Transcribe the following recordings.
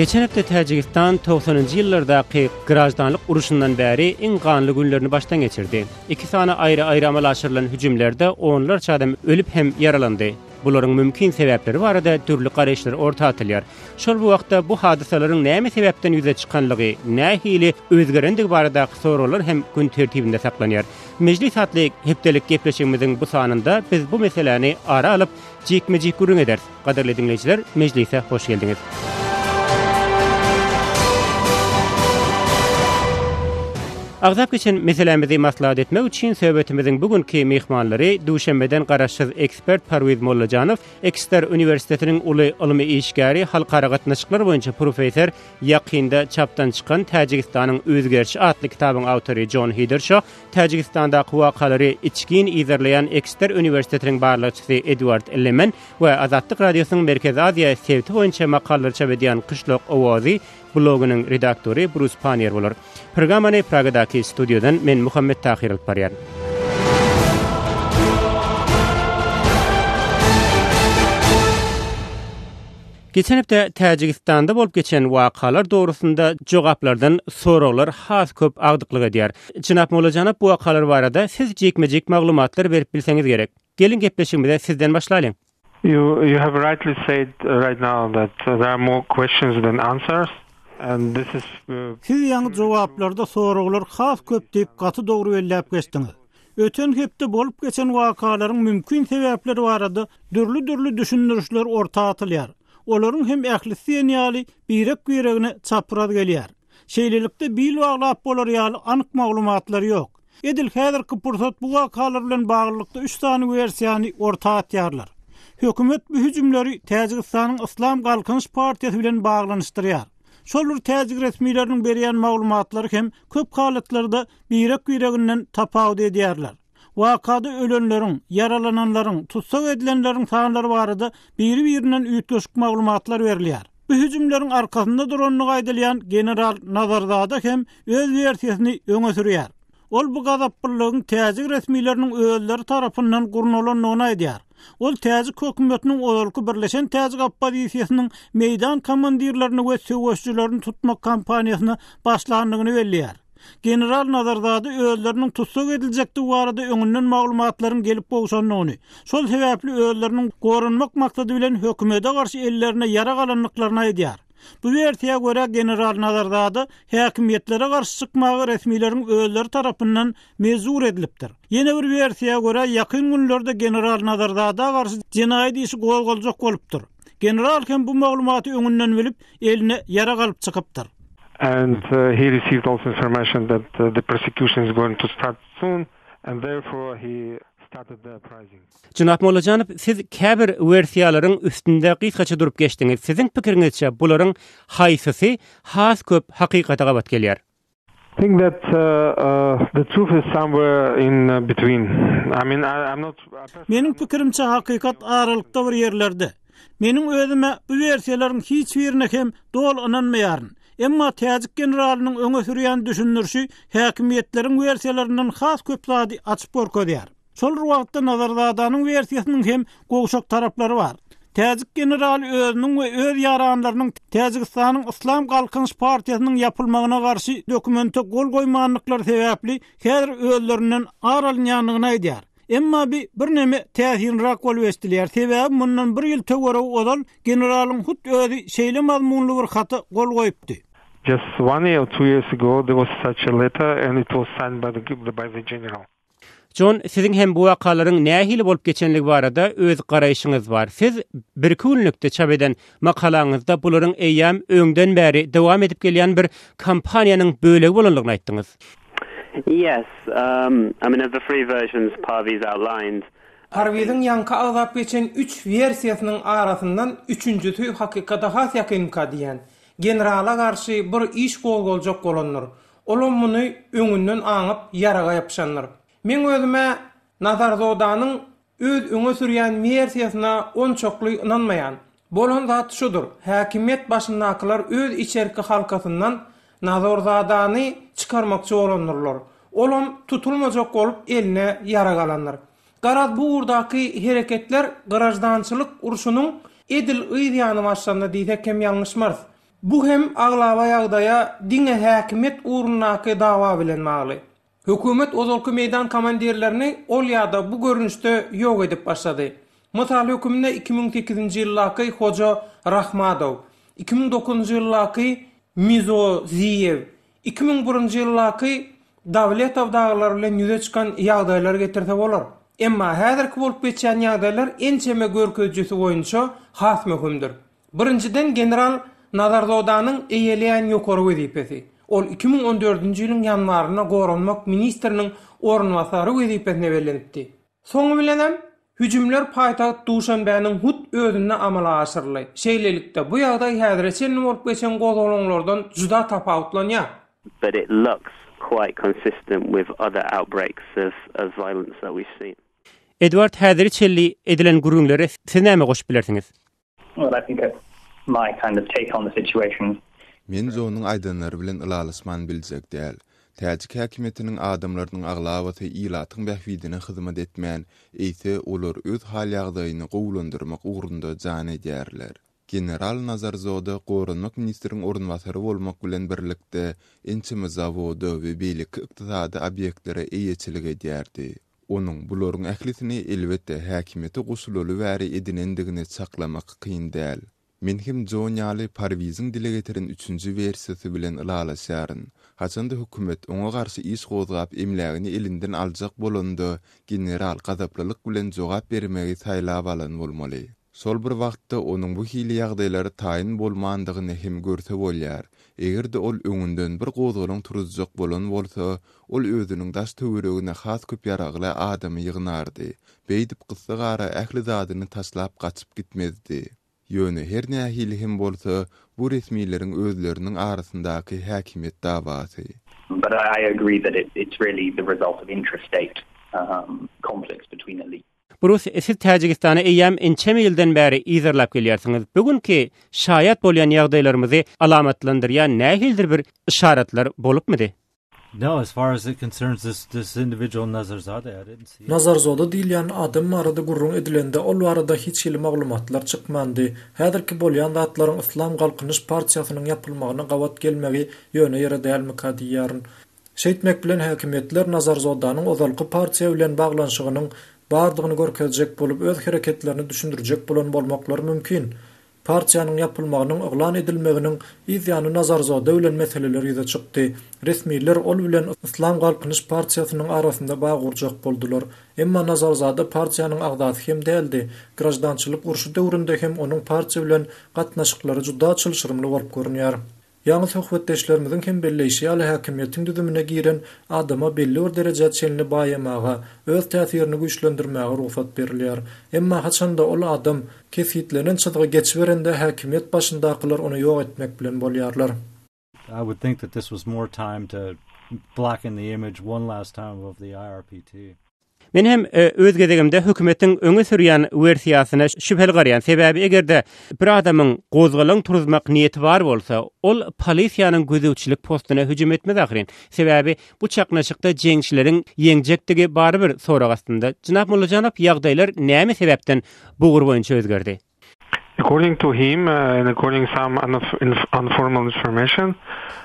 Geçen hepde Täjigistan togsanynjy ýyllardaky graždanlyk urşundan bäri iň ganly günlerini başdan geçirdi. Iki sany aýry-aýry amala aşyrylan hüjümlerde onlarça adam ölüp hem ýaralandy. Bularyň mümkin sebäpleri barada dürli garaýyşlar orta atylýar. Şol bir wagtda bu hadysalaryň näme sebäpden ýüze çykanlygy, nähili özgerendigi baradaky soraglar hem gün tertibinde saklanýar. Mejlis atly hepdelik gepleşigimiziň bu sanynda biz bu meseläni ara alyp, jikme-jik gürrüň ederis. Gadyrly diňleýjiler, mejlise hoş geldiňiz. Agzap geçen meselämizi maslahat etmek üçin söhbetimiziň bu günki myhmanlary Duşenbeden garaşsyz ekspert Parwiz Mollajanow, Ekster uniwersitetiniň uly ylmy işgäri, halkara gatnaşyklar boýunça professor, ýakynda çapdan çykan Täjigistanyň özgerişi atly kitabyň awtory Jon Hiderşo, Täjigistandaky wakalary içgin yzarlaýan Ekster uniwersitetiniň barlagçysy Eduard Lemen we Azatlyk Radiosynyň Merkezi Aziýa sebiti boýunça makalalary çap edýän Kyşlok owazy blogynyň redaktory Brus Panniýer bolar. Programmany Pragadaky studiýadan men Muhammet Tahyr alyp barýan. Geçen hepde Täjigistanda bolup geçen wakalar dogrusynda jogaplardan soraglar has köp agdyklyk edýär. Jenap Mollajanap bu wakalar barada siz jikme-jik maglumatlar berip bilseňiz gerek. Geliň gepleşigimize sizden başlalyň. You you have rightly said right now that there are more questions than answers and this is Siz ýaňy jogaplarda soraglar has köp diýip gaty dogry belläp geçdiňiz. Öten hepde bolup geçen wakalaryň mümkin sebäpleri barada dürli-dürli düşündirişler orta atylýar. Olaryň hem ählisi diýen ýaly birek-biregine çapraz gelýär. Şeýlelikde bil baglap bolar ýaly anyk maglumatlar ýok. Edil häzirki pursat bu wakalar bilen baglylykda üç sany wersiýany orta atýarlar. Hökümet bu hüjümleri Täjigistanyň Yslam Galkynyş partiýasy bilen baglanyşdyrýar. Şol bir täjik resmileriniň berýän maglumatlary hem köp halatlarda birek-bireginden tapawut edýärler. Wakada ölenleriň, ýaralananlaryň, tussag edilenleriň sanlary barada biri-birinden üýtgeşik maglumatlar berilýär. Bu hüjümleriň arkasynda durandygy aýdylýan general Nazarzada hem öz wersiýasyny öňe sürýär. Ol bu gazaplylygyň täjik resmileriniň özleri tarapyndan gurnalandygyny aýdýar. Ol täjik hökümetiniň ozalky Birleşen täjik oppozisiýasynyň meýdan komandirlerini we söweşijilerini tutmak kampaniýasyna başlandygyny belleýär. General Nazarzada özleriniň tussag ediljekdigi barada öňünden maglumatlaryň gelip gowşandygyny, şol sebäpli özleriniň goranmak maksady bilen hökümete garşy ellerine ýarag alandyklaryny aýdýar. Bu wersiýa görä, general Nazarzada häkimiýetlere garşy çykmaga resmileriň özleri tarapyndan mejbur edilipdir. Ýene bir wersiýa görä, ýakyn günlerde general Nazarzada garşy jenaýat işi gozgaljak bolupdyr. General hem bu maglumaty öňünden bilip, eline ýarag alyp çykypdyr. And he received also information that the prosecution is going to start soon and therefore he started the uprising. Jenap Mollajanow, siz käbir wersiýalaryň üstünde gysgaça durup geçdiňiz. Siziň pikiriňizçe bularyň haýsysy has köp hakykata gabat gelýär? Think that the truth is somewhere in between. I mean, I, I'm not. Meniň pikirimçe hakykat aralykda bir ýerlerde. Meniň özüm-ä bu wersiýalaryň hiç birine hem doly ynanmaýaryn. Emma täjik generalynyň öňe sürýän düşündirişi häkimiýetleriň wersiýalaryndan has köp zady açyp görkezýär. Şol bir wagtda Nazarzadanyň wersiýasynyň hem gowşak taraplary bar. Täjik generaly özüniň we öz ýaranlarynyň Täjigistanyň Yslam Galkynyş partiýasynyň ýapylmagyna garşy dokumente gol goýmandyklary sebäpli häzir özlerinden ar alynýandygyny aýdýar. Emma bi birneme täsinräk bolup eşidilýär, sebäbi mundan bir ýyl töweregi ozal generalyň hut özi şeýle mazmunly bir hata gol goýupdy. Just one year or two years ago there was such a letter and it was signed by the by the general. Jon, siziň hem bu wakalaryň nähili bolup geçenligi barada öz garaýşyňyz bar. Siz birki günlükde çap eden makalaňyzda bularyň eýýäm öňden bäri dowam edip gelýän bir kampaniýanyň bölegi bolanlygyny aýtdyňyz. Yes, I mean of the three versions Parviz outlined. Parwiziň ýaňky agzap geçen üç wersiýasynyň arasyndan üçünjisi hakykata has ýakynmyka diýýän. Generala garşy bir iş gozgaljak bolandyr. Olam muny öňünden aňyp ýaraga ýapyşandyr. Meň özüm-ä Nazarzodanyň öz öňe sürýän wersiýasyna onçakly ynanmaýan. Bolan zat şudur, häkimiýet başyndakylar öz içerki halkasyndan Nazorzadany çykarmakçy bolandyrlar. Olam tutulmajak bolup eline ýarag alandyr. Garaz bu ugurdaky hereketler graždançylyk urşunyň edil yz ýany başlandy diýsek hem ýalňyşmarys. Bu hem aglaba ýagdaýa diňe häkimiýet ugrundaky dawa bilen bagly. Hökümet ozalky meýdan komandirlerini ol ýa-da bu görnüşde ýok edip başlady. Mysal höküminde 2008-nji ýyldaky Hoja Rahmadow, 2009-njy ýyldaky Mizoziýew, 2001-nji ýyldaky Dawletow dagylar bilen ýüze çykan ýagdaýlary getirse bolar. Emma häzirki bolup geçýän ýagdaýlar ençeme görkezijisi boýunça has möhümdir. Birinjiden general Nazarzodanyň eýeleýän ýokary wezipesi. Ol 2014-nji ýylyň ýanwarynda goranmak ministriniň orunbasary wezipesine bellenipdi. Soňy bilenem, hüjümler paýtagt Duşanbäniň hut özünde amala aşyryldy. Şeýlelikde, bu ýagdaý häzire çenli bolup geçen gozgalaňlardan juda tapawutlanýar. But it looks quite consistent with other outbreaks of of violence that we've seen. Edward, häzire çenli edilen gürrüňlere siz näme goşup bilersiňiz? Well, I think my kind of take on the situation. Men Jonuň aýdanlary bilen ylalaşman biljek däl. Täjik häkimiýetiniň adamlarynyň aglabasy ilatyň bähbidine hyzmat etmän, eýse olar öz hal-ýagdaýyny gowulandyrmak ugrunda jan edýärler. General Nazarzoda goranmak ministriň orunbasary bolmak bilen birlikde ençeme zawoda we beýleki ykdysady obýektlere eýeçilik edýärdi. Onuň bularyň ählisini, elbetde, häkimiýete goşulaly bäri edinendigini çaklamak kyn däl. Men hem Jon ýaly Parwiziň dile getiren üçünji wersiýasy bilen ylalaşýaryn. Haçanda hökümet oňa garşy iş gozgap emlägini elinden aljak bolanda general gazaplylyk bilen jogap bermegi saýlap alan bolmaly. Şol bir wagtda onuň bu hili ýagdaýlara taýyn bolmandygyny hem görse bolýar. Eger-de ol öňünden bir gozgalaň turuzjak bolan bolsa, ol özüniň daş-töweregine has köp ýaragly adamy ýygnardy. Beýdip gyssagara ähli zadyny taşlap gaçyp gitmezdi. Ýöne her nähili hem bolsa, bu resmileriň özleriniň arasyndaky häkimiýet dawasy. But I agree that it's really the result of intrastate conflicts between elites. Brus, siz Täjigistany eýýäm ençeme ýyldan bäri yzarlap gelýärsiňiz. Bu günki şaýat bolýan ýagdaýlarymyzy alamatlandyrýan nähilidir bir yşaratlar bolupmydy? No, as far as it concerns this this individual Nazarzade, I didn't see. Nazarzoda diýilýän adam barada gürrüň edilende ol barada hiç hili maglumatlar çykmandy. Häzirki bolýan zatlaryň Yslam Galkynyş partiýasynyň ýapylmagyna gabat gelmegi ýöne ýere dälmika diýýärin. Şeýtmek bilen häkimiýetler Nazarzodanyň ozalky partiýa bilen baglanyşygynyň bardygyny görkezjek bolup öz hereketlerini düşündirjek bolan bolmaklary mümkin. Partiýanyň ýapylmagynyň yglan edilmeginiň yz ýany Nazarzoda bilen meseleler ýüze çykdy. Resmiler ol bilen Yslam Galkynyş partiýasynyň arasynda bag gurjak boldular. Emma Nazarzada partiýanyň agzasy hem däldi. Graždançylyk urşy döwründe hem onuň partiýa bilen gatnaşyklary juda çylşyrymly bolup görünýär. Ýaňy söhbetdeşlerimiziň hem belleýşi ýaly häkimiýetiň düzümine giren adama belli bir derejä çenli baýamaga, öz täsirini güýçlendirmäge rugsat berilýär. Emma haçanda ol adam kesgitlenen çyzgy geçiberende häkimiýet başyndakylar ony ýok etmek bilen bolýarlar. I would think that this was more time to blacken the image one last time of the IRPT. Men hem öz gezegimde hökümetiň öňe sürýän wersiýasyna şübheli garaýan. Sebäbi eger-de bir adamyň gozgalaň turuzmak niýeti bar bolsa, ol polisiýanyň gözegçilik postuna hüjüm etmez ahyryn. Sebäbi bu çaknyşykda jeňçileriň ýeňjekdigi barybir sorag astynda. Jenap Mollajanow, ýagdaýlar näme sebäpden bu ugur boýunça özgerdi? According to him and according some unformal information,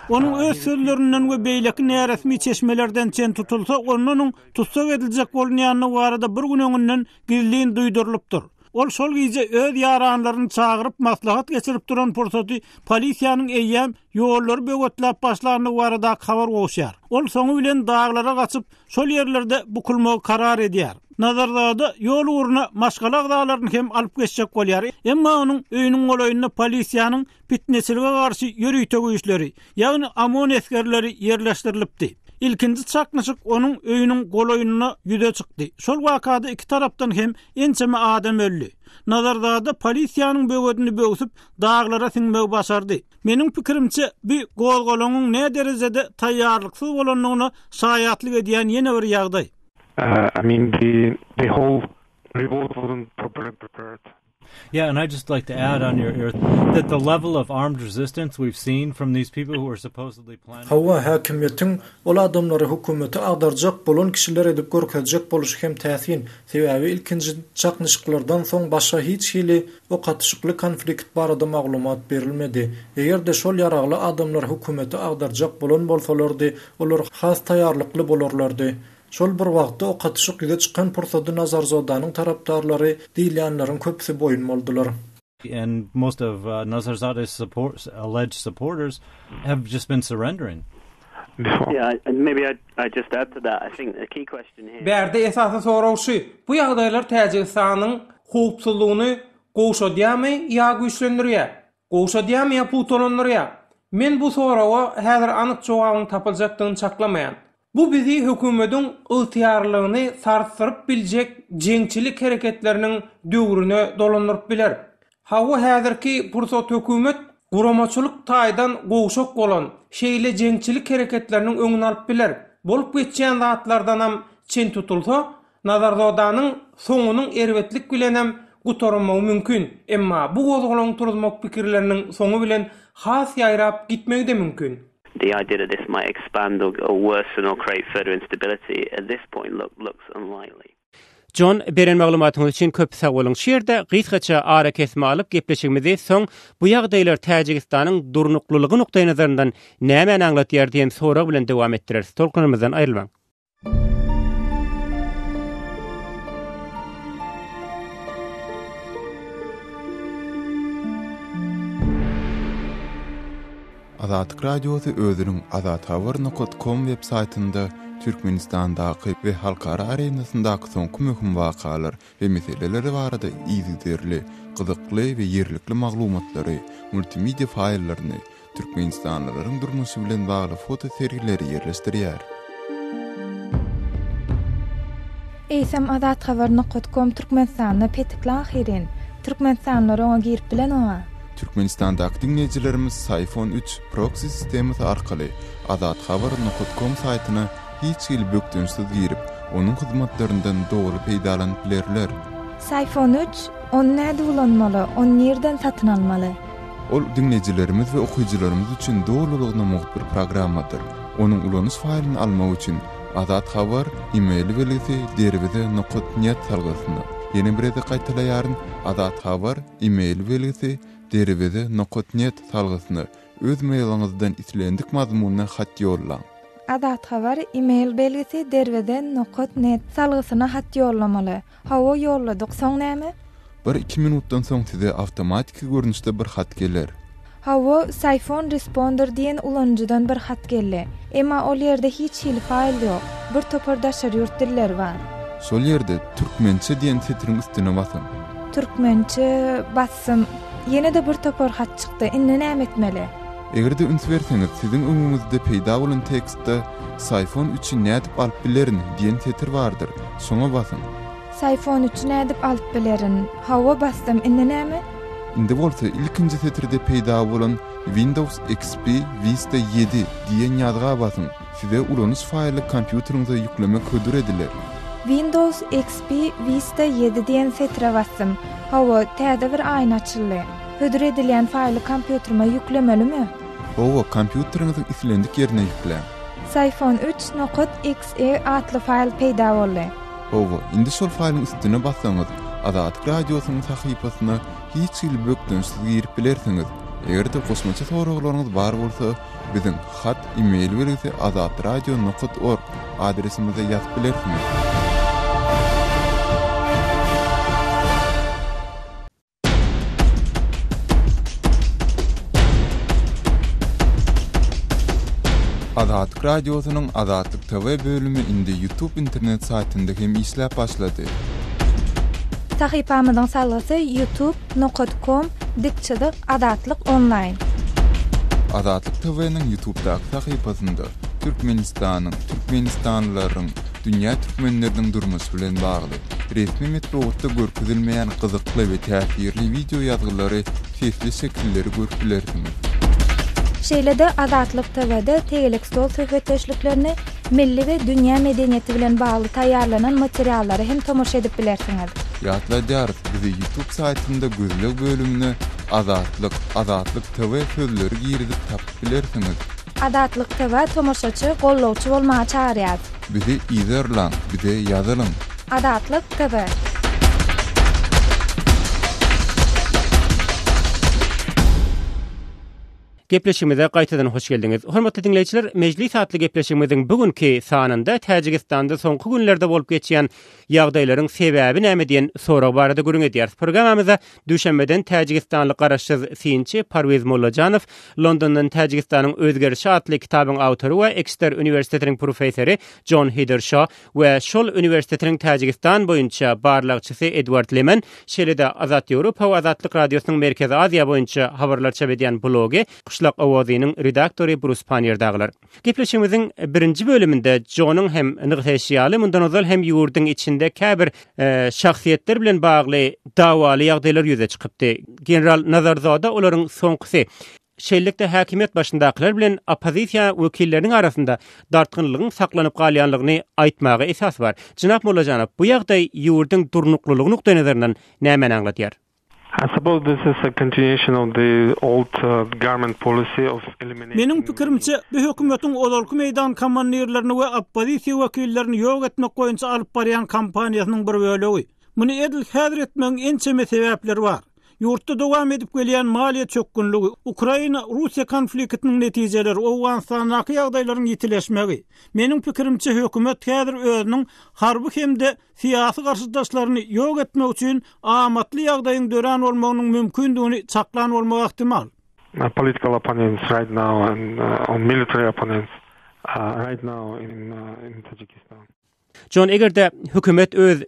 Onuň öz sözlerinden we beýleki näresmi çeşmelerden çen tutulsa, onda onuň tussag ediljek bolunýandygy barada bir gün öňünden gizlin duýdurylypdyr. Ol şol gije öz ýaranlaryny çagyryp maslahat geçirip duran pursaty polisiýanyň eýýäm ýollary böwetläp başlandygy baradaky habar gowuşýar. Ol soňy bilen daglara gaçyp, Şol ýerlerde bukulmagy karar edýär. Nazarzada ýol ugruna maşgala agzalaryny hem alyp geçjek bolýar. Emma onuň öýüniň golaýynda polisiýanyň pitneçilige garşy ýörite güýçleri, ýagny OMON esgerleri ýerleşdirilipdi. Ilkinji çaknyşyk onuň öýüniň golaýynda ýüze çykdy. Şol wakada iki tarapdan hem ençeme adam öldi. Nazarzada polisiýanyň böwedini böwsüp, daglara siňmegi başardy. Meniň pikirimçe, bu gozgalaňyň näderejede taýýarlyksyz bolandygyna şaýatlyk edýän ýene bir ýagdaý. I mean the the whole revolt wasn't properly prepared. Yeah, and I'd just like to add on your ear that the level of armed resistance we've seen from these people who are supposedly planning Hawa, häkimiýetiň ol adamlary hökümeti agdarjak bolan kişiler edip görkezjek boluşy hem täsin, sebäbi ilkinji çaknyşyklardan soň başga hiç hili ok atyşykly konflikt barada maglumat berilmedi. Eger-de şol ýaragly adamlar hökümeti agdarjak bolan bolsalardy, olar has taýýarlykly bolarlardy. Şol bir wagtda ok atyşyk ýüze çykan pursady Nazarzodanyň tarapdarlary diýilýänleriň köpüsi boýun boldular. And most of Nazarzoda's support alleged supporters have just been surrendering. Yeah, and maybe I'd, I'd just add to that. I think the key question here. Bärde esasy sorag şu, bu ýagdaýlar Täjigistanyň howpsuzlygyny gowşadýarmy ýa güýçlendirýär? Gowşadýarmy ýa pugtalandyrýar? Men bu soraga häzir anyk jogabyň tapyljakdygyny çaklamaýan. Bu bizi hökümediň ygtyýarlylygyny sarsdyryp biljek jeňçilik hereketleriniň döwrüne dolandyryp biler. Hawa häzirki pursat hökümet guramaçylyk taýdan gowşak bolan şeýle jeňçilik hereketleriniň öňüni alyp biler. Bolup geçýän zatlardanam çen tutulsa, Nazarzodanyň soňunyň erbetlik bilenem gutarylmagy mümkin, emma bu gozgalaň turuzmak pikirleriniň soňy bilen has ýaýrap gitmegi-de mümkin. The idea that this might expand or worsen or create further instability at this point looks unlikely. Jon, beren maglumatyňyz üçin köp sag boluň. Şu ýerde gysgaça arakesme alyp, gepleşigimizi soň bu ýagdaýlar Täjigistanyň durnuklylygy nukdaýnazaryndan nämäni aňlatýar diýen sorag bilen dowam etdireris. Tolkunymyzdan aýrylmaň. Azatlyk Radiosy özüniň azathabar nokat kom web saýtynda Türkmenistandaky we halkara arenasyndaky soňky möhüm wakalar we meseleler barada yzygiderli, gyzykly we ýerlikli maglumatlary, multimedia faýllaryny, Türkmenistanlylaryň durmuşy bilen bagly foto sergileri ýerleşdirýär. Eýsem Azathabar nokat kom Türkmenistanda petikli ahyryn. Türkmenistanlylar oňa girip bilenoga. Türkmenistandaky diňleýjilerimiz Syfon üç proksi sistemasy arkaly Azathabar nokat kom saýtyna hiç hili bökdençsiz girip, onuň hyzmatlaryndan doly peýdalanyp bilerler. Syfon üç, ony nädip ulanmaly, ony nirden satyn almaly? Ol diňleýjilerimiz we okyjylarymyz üçin dolulygyna mugt bir programmadyr. Onuň ulanyş faýlyny almak üçin Azat Habar e-mail belgisi derweze nokat net salgysyna, ýene bir gezek gaýtalaýaryn, Azat Habar e-mail belgisi derweze nokat net salgysyna öz mailiňizden islendik mazmunda hat ýollaň. Azat Habar e-mail belgisi derweze nokat net salgysyna hat ýollamaly. Hawa ýolladyk, soň näme? Bir-iki minutdan soň size awtomatiki görnüşde bir hat geler. Hawa, Syphon Responder diýen ulanyjydan bir hat geldi. Emma ol ýerde hiç hili faýl ýok. Bir topar daşary ýurt dilleri bar. Şol ýerde Türkmençe diýen setiriň üstüne basyň. Türkmençe basdym. Ýene-de bir topar hat çykdy. Indi näme etmeli? Eger-de üns berseňiz, siziň öňüňizde peýda bolan tekstde Syphon üçi nädip alyp bilerin diýen setir bardyr. Şoňa basyň. Syphon üçi nädip alyp bilerin? Hawa, basdym. Indi näme? Indi bolsa ilkinji setirde peýda bolan Windows XP Vista ýedi diýen ýazga basyň. Size ulanyş faýly kompýuteriňize ýüklemek hödür ediler. Windows XP Vista ýedi diýen setire basdym. Hawa, täze bir aýna açyldy. Hödür edilýän faýly kompýuterime ýüklemelimi? Hawa, kompýuteriňiziň islendik ýerine ýükläň. Syphon üç nokat XE atly faýl peýda boldy. Hawa, indi şol faýlyň üstüne bassaňyz, Azatlyk Radiosynyň sahypasyna hiç hili bökdençsiz girip bilersiňiz. Eger-de goşmaça soraglaryňyz bar bolsa, biziň hat e-mail belgisi azatradio nokat org adresimize ýazyp bilersiňiz. Azatlyk Radiosynyň Azatlyk TV bölümi indi YouTube internet saýtynda hem işläp başlady. Sahypamyzyň salgysy youtube nokat kom dik çyzyk azatlyk onlaýn. Azatlyk TV-niň YouTubedaky sahypasynda Türkmenistanyň, türkmenistanlylaryň, dünýä türkmenleriniň durmuşy bilen bagly, resmi metbugatda görkezilmeýän gyzykly we täsirli wideo ýazgylary, sesli şekilleri görüp bilersiňiz. Şeýle-de Azatlyk TW-de tegelek stol söhbetdeşliklerini, milli we dünýä medeniýeti bilen bagly taýýarlanan materiallara hem tomaşa edip bilersiňiz. Ýatladýarys, bizi YouTube saýtynda gözleg bölümine Azatlyk, Azatlyk TV sözleri girizip tapyp bilersiňiz. Azatlyk TV tomaşaçy, gollawçy bolmaga çagyrýar. Bizi yzarlaň, bize ýazylyň. Azatlyk TV. Gepleşigimize gaýtadan hoş geldiňiz. Hormatly diňleýjiler, Mejlis atly gepleşigimiziň bu günki sanynda Täjigistanda soňky günlerde bolup geçýän ýagdaýlaryň sebäbi näme diýen sorag barada gürrüň edýäris. Programmamyza Duşenbeden täjigistanly garaşsyz synçy Parwiz Mollajanow, Londondan Täjigistanyň özgerişi atly kitabyň awtory we Ekster uniwersitetiniň professory Jon Hiderşo we şol uniwersitetiniň Täjigistan boýunça barlagçysy Edward Lemen, şeýle-de Azat Ýewropa we Azatlyk Radiosynyň Merkezi Aziýa boýunça habarlar çap edýän blogy Kyşlak owazynyň redaktory Brus Pannier dagylar. Gepleşigimiziň birinji bölüminde Jonyň hem nygtaýşy ýaly, mundan ozal hem ýurduň içinde käbir şahsyýetler bilen bagly dawaly ýagdaýlar ýüze çykypdy. General Nazarzoda olaryň soňkusy. Şeýlelikde, häkimiýet başyndakylar bilen oppozisiýa wekilleriniň arasynda dartgynlygyň saklanyp galýanlygyny aýtmaga esas bar. Jenap Mollajanow, bu ýagdaý ýurduň durnuklylygy nukdaýnazaryndan nämäni aňladýar? I suppose this is a continuation of the old government policy of eliminating. Meniň pikirimçe, bu hökümetiň ozalky meýdan komandirlerini we oppozisiýa wekillerini ýok etmek boýunça alyp barýan kampaniýasynyň bir bölegi. Muny edil häzir etmegiň ençeme sebäpleri bar. Ýurtda dowam edip gelýän maliýe çökgünligi, Ukraina-Russiýa konfliktiniň netijeleri, Owganystandaky ýagdaýlaryň ýitileşmegi. Meniň pikirimçe, hökümet häzir özüniň harby hem-de syýasy garşydaşlaryny ýok etmek üçin amatly ýagdaýyň dörän bolmagynyň mümkindigini çaklan bolmagy ähtimal. Political opponents right now and on military opponents right now in in Tajikistan. Jon, eger-de hökümet öz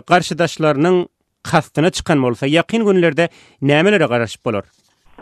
garşydaşlarynyň kastyna çykan bolsa, ýakyn günlerde nämelere garaşyp bolar?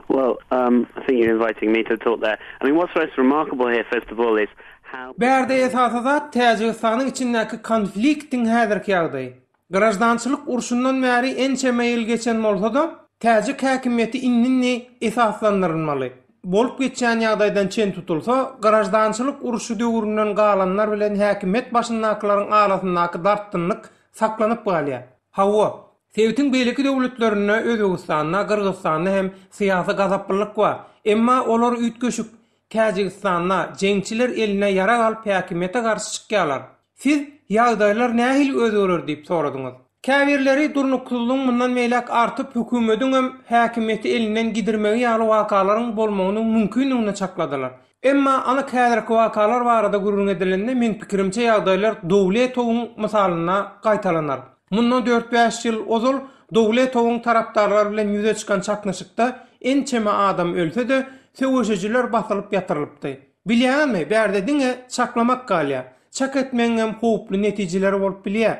Well, um, I think you're inviting me to talk there. I mean, what's most remarkable here, first of all, is how... Bärde esasy zat Täjigistanyň içindäki konfliktiň häzirki ýagdaýy. Graždançylyk urşundan bäri ençeme ýyl geçen bolsa-da, täjik häkimiýeti indi-indi esaslandyrylmaly. Bolup geçýän ýagdaýdan çen tutulsa, graždançylyk urşy döwründen galanlar bilen häkimiýet başyndakylaryň arasyndaky dartgynlyk saklanyp galýar. Hawa, sebitiň beýleki döwletlerinde, Özbegistanda, Gyrgyzystanda hem syýasy gazaplylyk bar. Emma olar üýtgeşik. Täjigistanda jeňçiler eline ýarag alyp häkimiýete garşy çykýarlar. Siz, ýagdaýlar nähili özgerer diýip soradyňyz. Käbirleri durnuksyzlygyň mundan beýläk artyp, hökümediňem häkimiýeti elinden gidirmegi ýaly wakalaryň bolmagynyň mümkindigini çakladylar. Emma anyk häzirki wakalar barada gürrüň edilende, meň pikirimçe ýagdaýlar Dowletowyň mysalynda gaýtalanar. Mundan dört-bäş ýyl ozal Dowletowyň tarapdarlary bilen ýüze çykan çaknyşykda ençeme adam ölse-de, söweşijiler basylyp ýatyrylypdy. Bilýäňizmi, bärde diňe çaklamak galýar. Çak etmegiňem howply netijeleri bolup bilýär.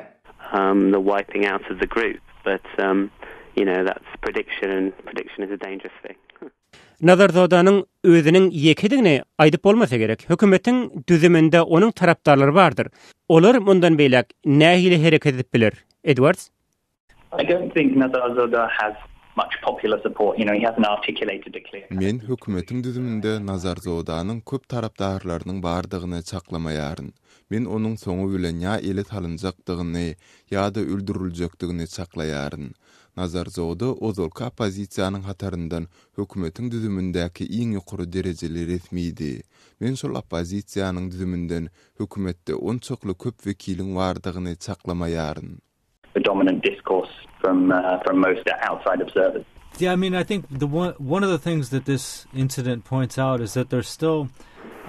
The wiping out of the group, but you know that's prediction and prediction is a dangerous thing. Nazarzodanyň özüniň ýekedigini aýdyp bolmasa gerek. Hökümetiň düzüminde onuň tarapdarlary bardyr. Olar mundan beýläk nähili hereket edip biler? Edwards. I don't think Nazarzoda has much popular support, you know, he hasn't articulated a clear. Men hökümetiň düzüminde Nazarzodanyň köp tarapdarlarynyň bardygyny çaklamaýaryn. Men onuň soňy bilen ýa ele salynjakdygyny, ýa-da öldüriljekdigini çaklaýaryn. Nazarzoda ozalky oppozisiýanyň hataryndan hökümetiň düzümindäki iň ýokary derejeli resmidi. Men şol oppozisiýanyň düzüminden hökümetde onçakly köp wekiliň bardygyny çaklamaýaryn. The dominant discourse from from most outside observers. Yeah, I mean, I think the one one of the things that this incident points out is that there's still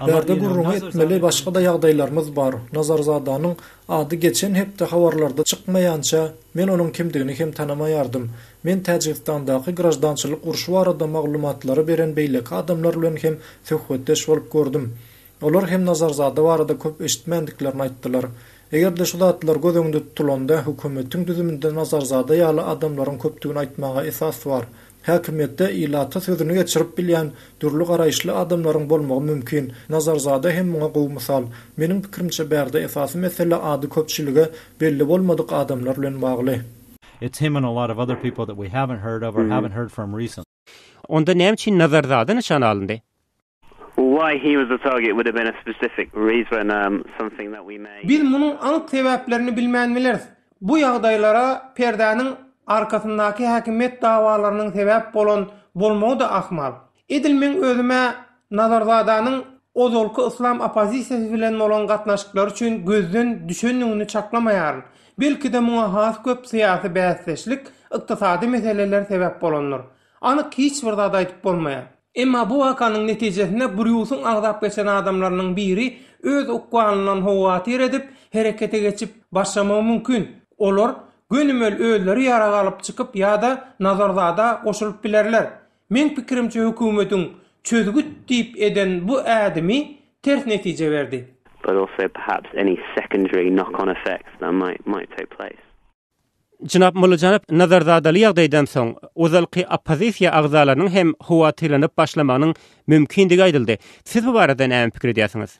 Bärde gürrüňi etmeli başga-da ýagdaýlarymyz bar. Nazarzadanyň ady geçen hepde habarlarda çykmaýança, men onuň kimdigini hem tanamaýardym. Men Täjigistandaky graždançylyk urşy barada maglumatlary beren beýleki adamlar bilen hem söhbetdeş bolup gördüm. Olar hem Nazarzada barada köp eşitmändiklerini aýtdylar. Eger-de şu zatlar göz öňünde tutulanda, hökümetiň düzüminde Nazarzada ýaly adamlaryň köpdügini aýtmaga esas bar. Häkimiýetde ilata sözüni geçirip bilýän dürli garaýyşly adamlaryň bolmagy mümkin. Nazarzada hem muňa gowy mysal. Meniň pikirimçe bärde esasy mesele ady köpçülige belli bolmadyk adamlar bilen bagly. It's him and a lot of other people that we haven't heard of or haven't heard from recently. Onda näme üçin Nazarzada nyşana alyndy? Why he was the target would have been a specific reason, something that we may. Biz munuň anyk sebäplerini bilmän bileris. Bu ýagdaýlara perdäniň arkasyndaky häkimiýet dawalarynyň sebäp bolan bolmagy-da ahmal. Edil meň özüm-ä Nazarzadanyň ozalky yslam oppozisiýasy bilen bolan gatnaşyklary üçin gözden düşendigini çaklamaýaryn. Belki-de muňa has köp syýasy bäsdeşlik, ykdysady meseleler sebäp bolandyr. Anyk hiç bir zat aýdyp bolmaýar. Emma bu wakanyň netijesinde Brýusyň agzap geçen adamlarynyň biri öz ykbalyndan howatyr edip, herekete geçip başlamagy mümkin. Olar gönümel özleri ýarag alyp çykyp ýa-da Nazarzada goşulyp bilerler. Meň pikirimçe hökümetiň çözgüt diýip eden bu ädimi ters netije berdi. But also perhaps any secondary knock-on effects that might might take place. Jenap Mollajanow Nazarzadaly ýagdaýdan soň, ozalky oppozisiýa agzalarynyň hem howatyrlanyp başlamagynyň mümkindigi aýdyldy. Siz bu barada näme pikir edýärsiňiz?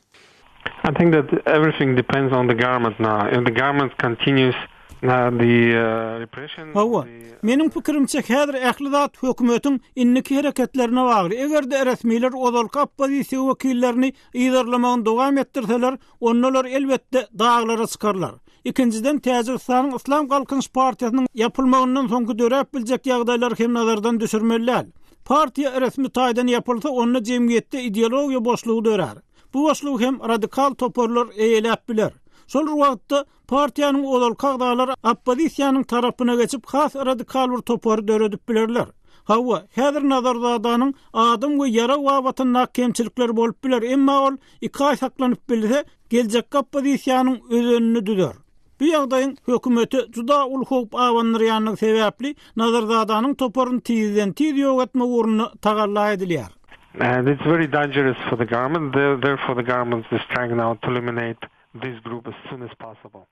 I think that everything depends on the government now. If the government continues the repression. Hawa, meniň pikirimçe häzir ähli zat hökümetiň indiki hereketlerine bagly. Eger-de resmiler ozalky oppozisiýa wekillerini yzarlamagyny dowam etdirseler, onda olar elbetde daglara çykarlar. Ikinjiden, Täjigistanyň Yslam Galkynyş partiýasynyň ýapylmagyndan soňky döräp biljek ýagdaýlary hem nazardan düşürmeli däl. Partiýa resmi taýdan ýapylsa, onda jemgyýetde ideologiýa boşlugy dörär. Bu boşlugy hem radikal toparlar eýeläp biler. Şol bir wagtda, partiýanyň ozalky agzalary oppozisiýanyň tarapyna geçip, has radikal bir topary döredip bilerler. Hawa, häzir Nazarzadanyň adam we ýarag babatyndaky kemçilikleri bolup biler, emma ol iki aý saklanyp bilse, geljekki oppozisiýanyň özenini düzer. Bu ýagdaýyň hökümete juda uly howp abandyrýandygy sebäpli, Nazarzadanyň toparyny tizden-tiz ýok etmek ugrunda tagalla edilýär. And it's very dangerous for the government, therefore the government is trying now to eliminate this group as soon as possible.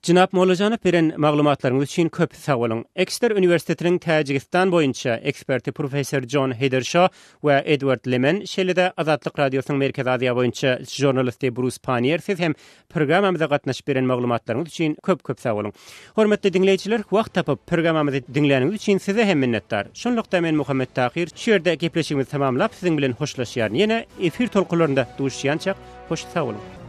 Jenap Mollajanow beren maglumatlaryňyz üçin köp sag boluň. Ekster uniwersitetiniň Täjigistan boýunça eksperti professor Jon Hederşo we Edward Lemen, şeýle-de Azatlyk Radiosynyň Merkezi Aziýa boýunça žurnalisti Brus Panier siz hem programmamyza gatnaşyp beren maglumatlaryňyz üçin köp-köp sag boluň. Hormatly diňleýjiler, wagt tapyp programmamyzy diňläniňiz üçin size hem minnetdar. Şunlukda men Muhammet Tahyr şu ýerde gepleşigimizi tamamlap siziň bilen hoşlaşýaryn. Ýene efir tolkunlarynda duşuşýançak hoş sag boluň.